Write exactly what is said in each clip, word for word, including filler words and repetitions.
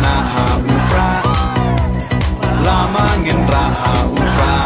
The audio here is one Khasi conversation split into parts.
Nah ha u Prah, lama ngin rah ha u Prah.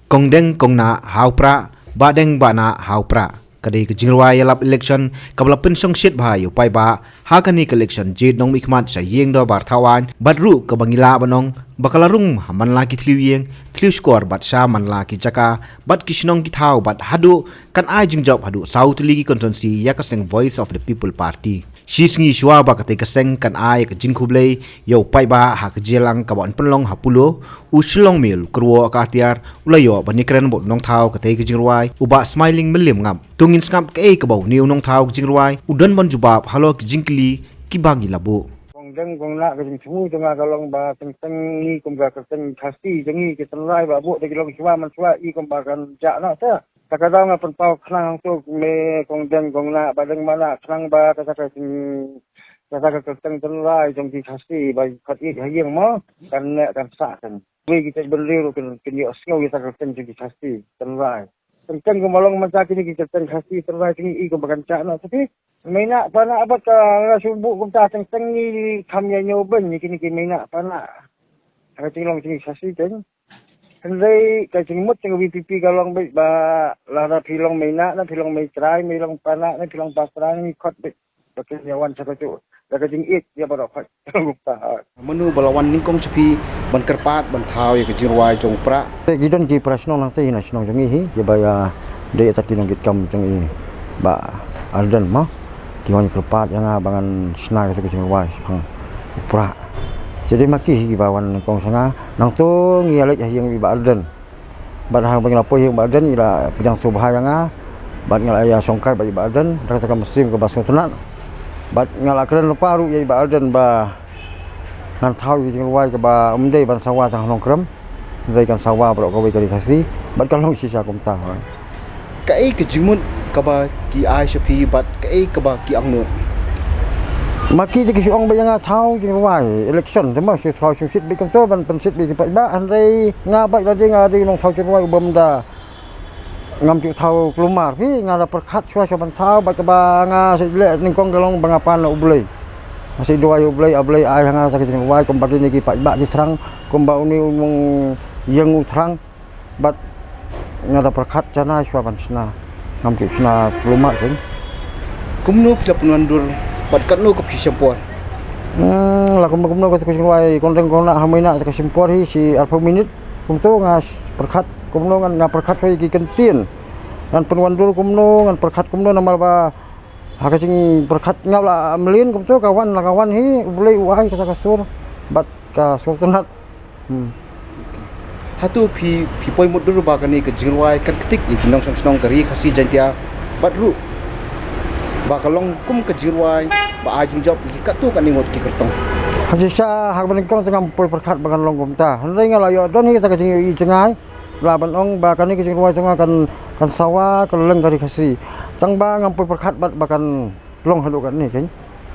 Kong deng kong nah ha u Prah, bah deng bah nah ha u Prah. Ka dei ka jingrwai ïalap election kaba la pynshongshit bha ïa u paidbah ha kane ka election jied nongmihkhmat sha ïing dorbar thaw aiñ, bad ruh kaba ngi lah ban ong ba ka la rung ha man la ki thliew ïing thliew shkor bad sha man la ki jaka bad ki shnong ki thaw bad haduh kan ai jingjop haduh saw tylli ki constituency ïa ka seng Voice of the People Party. Shi sngi shuwa ba katei ka seng kan ai ka jingkhublei ïa u paidbah ha ka jingïalang kaba yn pynlong ha Polo, u Shillong Mail Kyrwoh Katiar u la ïoh ban ïakren bad u nongthaw katei ka jingrwai u Bah Smiling Mylliem Ngap. To ngin sngap kaei kaba une u nongthaw ka jingrwai u don ban jubab halor ki jingkylli kiba ngi la buh. Kong deng kong nah, ka jingthmu jong nga ka long ba teng teng ngi kum ka kyrteng Khasi jong ngi ki tynrai ba buh da ki long shuwa man shuwa i kum ba kan jah noh te. Kata ka daw nga pynpaw khnang hangto me kong deng kong nah, bah deng bah nah, khnang ba kata ka jing, kata ka kyrteng tynrai jong ki Khasi ba khot ïeit ha ïing mo kan neh kan sah kan. Wei ki jaitbynriew ruh kin, kin ïohsngew ïa kata ka kyrteng jong ki Khasi tynrai. Teng teng kumba long mynta kine ki kyrteng Khasi tynrai jong ngi i kumba kan jah noh te phi. Mei nah pa nah bad ka nga shu buh kumta teng teng ngi kham ïa ñiew beiñ ïa kine ki mei nah pa nah. Ha ka jinglong jong ngi Khasi teng. Hynrei ka jingmut jong ka V P P ka long beit ba lada phi long mei nah, na phi long mei trai, mei long pa nah, na phi long pa trai, ngi khot beit ba kin ïa wan sha kajuh da ka jingïeit ïa baroh khoit. Kumta. Mano ba la wan nyngkong sha phi ban kyrpad ban thaw ïa ka jingrwai jong u Prah? Te ki don ki para shnong nangta hi na shnong jong ngi hi kiba ïa dei ïa ki nongkitkam jong i Bah Ardent mo. Ki wan kyrpad ïa nga ba ngan shna ïa ka jingrwai shaphang u Prah. Te dei ma ki hi kiba wan nyngkong sha nga. Nangto ngi ïa leit ha ïing i Bah Ardent. Bad haba ngi la poi ha ïing i Bah Ardent i la pdiang sngewbha ïa nga. Bad nga la ïa shongkai bad i Bah Ardent da kata ka mynsiem kaba sngewtynnat. Bad nga la kren lypa ruh ïa i Bah Ardent ba ngan thaw ïa ka jingrwai kaba ym dei ban sawa tang ha Nongkrem. Dei kan sawa baroh kawei ka ri Khasi bad ka long shisha kumta. Kaei ka jingmut kaba ki ai sha phi bad kaei kaba ki angnud? Ma ki te ki shu ong ba ïa nga thaw jingrwai election te ma shu thaw shongshit beit kumto ban pynsngewsih beit ki paidbah, hynrei nga bad lade nga dei nongthaw jingrwai uba ym da ngam ju thaw kulmar phi, nga da pyrkhat shuwa shuwa ban thaw bad kaba nga sa leh nyngkong ka long ba nga pan na U Blei. Nga sa duwai U Blei, A Blei ai ha nga sa ka jingrwai kumba kine ki paidbah ki thrang, kumba une u nongïing u thrang. Bad nga da pyrkhat shana shuwa ban shna. Ngam ju shna kulmar phi. Kumno phi la pynwandur bad katno ka phi shim por? Hmm, la kumno kumno ka jingrwai kong deng kong nah ha mei nah ka shim por hi shi arphew minit. Kumto nga pyrkhat kumno ngan nga pyrkhat shuwa ïa ki kyntien. Ngan pynwandur kumno ngan pyrkhat kumno namar ba ha ka jingpyrkhat nga la mlien kumto ka wan la ka wan hi U Blei u ai kata ka sur bad ka sngewtynnat. Hmm. Hato phi phi poi mutdur ba kane ka jingrwai kan ktik ïa ki nongshong shnong ka ri Khasi Jaiñtia bad ruh ba ka long kum ka jingrwai ba ai jingjop ïa ki katto katne ngut ki kyrtong? Ha shisha ha kaba nyngkong te ngam poi pyrkhat ba kan long kumta. Hynrei nga la ïoh don hi kata ka jingïohi jngai. Lah ban ong ba kane ka jingrwai jong nga kan kan sawa ka lyngkar ri Khasi. Tang ba ngam poi pyrkhat bad ba kan long haduh katne kein.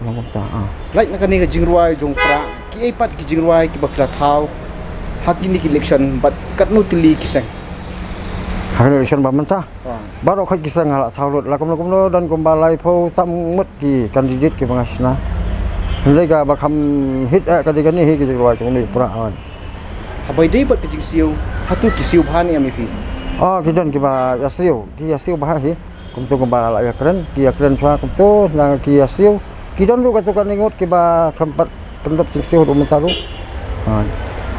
Long kumta. Ah. Lait na kane ka jingrwai jong Prah kiei pat ki jingrwai kiba phi la thaw ha kine ki election bad katno tylli ki seng? Ha kane election ba mynta. Ah. Baroh khoit ki seng nga la thaw lut la kumno kumno don kumba laiphew tam ngut ki candidate kiba nga shna. Hynrei kaba kham hit eh ka dei kane hi ki jingrwai jong ngi Prah. Haba ïadei bad ka jingsiew, hato ki siew bha ne em ïa phi? Oh, ki don kiba ïa siew, ki ïa siew bha hi. Kumto kumba la ïa kren, ki ïa kren shuwa kumto na ki ïa siew. Ki don ruh katto katne ngut kiba khlem pat pyndep jingsiew ruh mynta ruh. Ha.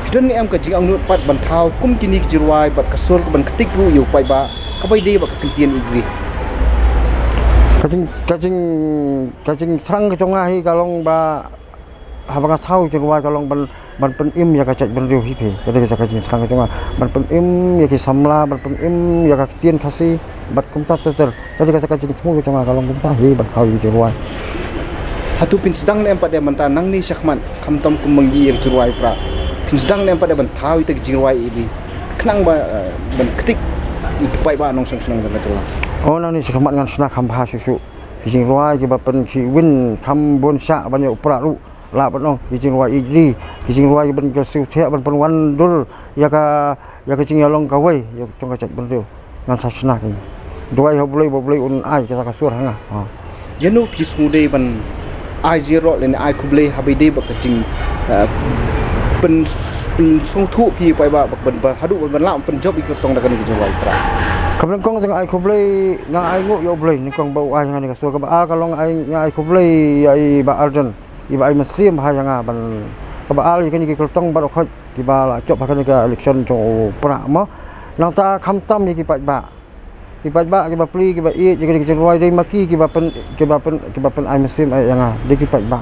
Phi don ne em ka jingangnud pat ban thaw kum kine ki jingrwai bad ka sur ka ban ktik ruh ïa u paidbah kaba ïadei bad ka kyntien agree? Ka jing ka jing ka jingthrang ka jong nga hi ka long ba haba nga thaw jingrwai ka long ban ban pynim ïa ka jaitbynriew hi phi. Ka dei ka jingthrang ka jong nga ban pynim ïa ki samla ban pynim ïa ka ktien Khasi bad kumta ter ter. Ka dei ka jingthmu ka jong nga ka long kumta hi ban thaw ïa jingrwai. Hato phin sdang ne em pat ïa mynta nangne shakhmat khamtam kum ma ngi ïa ka jingrwai Prah? Phin sdang ne em pat ïa ban thaw ïa ka jingrwai ïa phi khnang ba eh, ban ktik ïa ki paidbah nongshong shnong jong ka jylla? Oh, nangne shakhmat ngan shna kham bha shuh shuh. Ki jingrwai kiba pynkhih win kham bun shah ban ïa u Prah ruh. Lah ban ong ki jingrwai ïeit ri, ki jingrwai ban kyrsiew thiah ban pynwandur ïa ka ïa ka jingïalong kawei ïa jong ka jaitbynriew. Ngan sa shna kein. Duwai ha U Blei ba U Blei un ai kata ka sur ha nga. Ha. Ïano phi sngewdei ban Ai jingïaroh lane ai khublei ha ba ïadei bad ka jing, eh, pyn, pynsngewthuh phi paidbah, bad ban, ban haduh ban, ban lah pynjop ïa ki kyrtong da kane ka jingrwai Prah. Kaba nyngkong jong nga ai khublei, nga ai nguh ïa U Blei nyngkong ba u ai ïa nga kane ka sur. Kaba ar ka long ai, nga ai khublei ïa i Bah Ardent, i ba ai mynsiem bha ïa nga ban, kaba ar ïa kine ki kyrtong baroh khoit kiba la jop ha kane ka election jong u Prah mo. Nangta khamtam ïa ki paidbah. Ki paidbah kiba plie, kiba ïeit ïa kine ki jingrwai, dei ma ki kiba pyn, kiba pyn, kiba pyn ai mynsiem ïa nga, dei ki paidbah.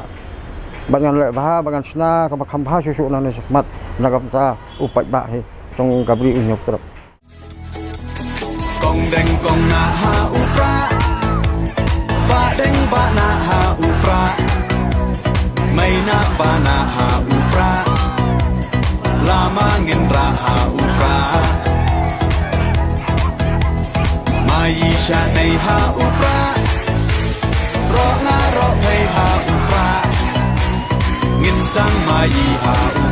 Bad ngan leh bha, bad ngan shna kaba kham bha shuh shuh nangne shakhmat na ka bynta u paidbah hi jong ka Bri u Hynñiewtrep. Kong deng kong nah ha u Prah, bah deng bah nah ha u Prah, mei nah bah nah ha u Prah, lama ngin rah ha u Prah. Mai sha nei ha u Prah, roh nga roh phei ha u Prah, ngin sdang mai ha u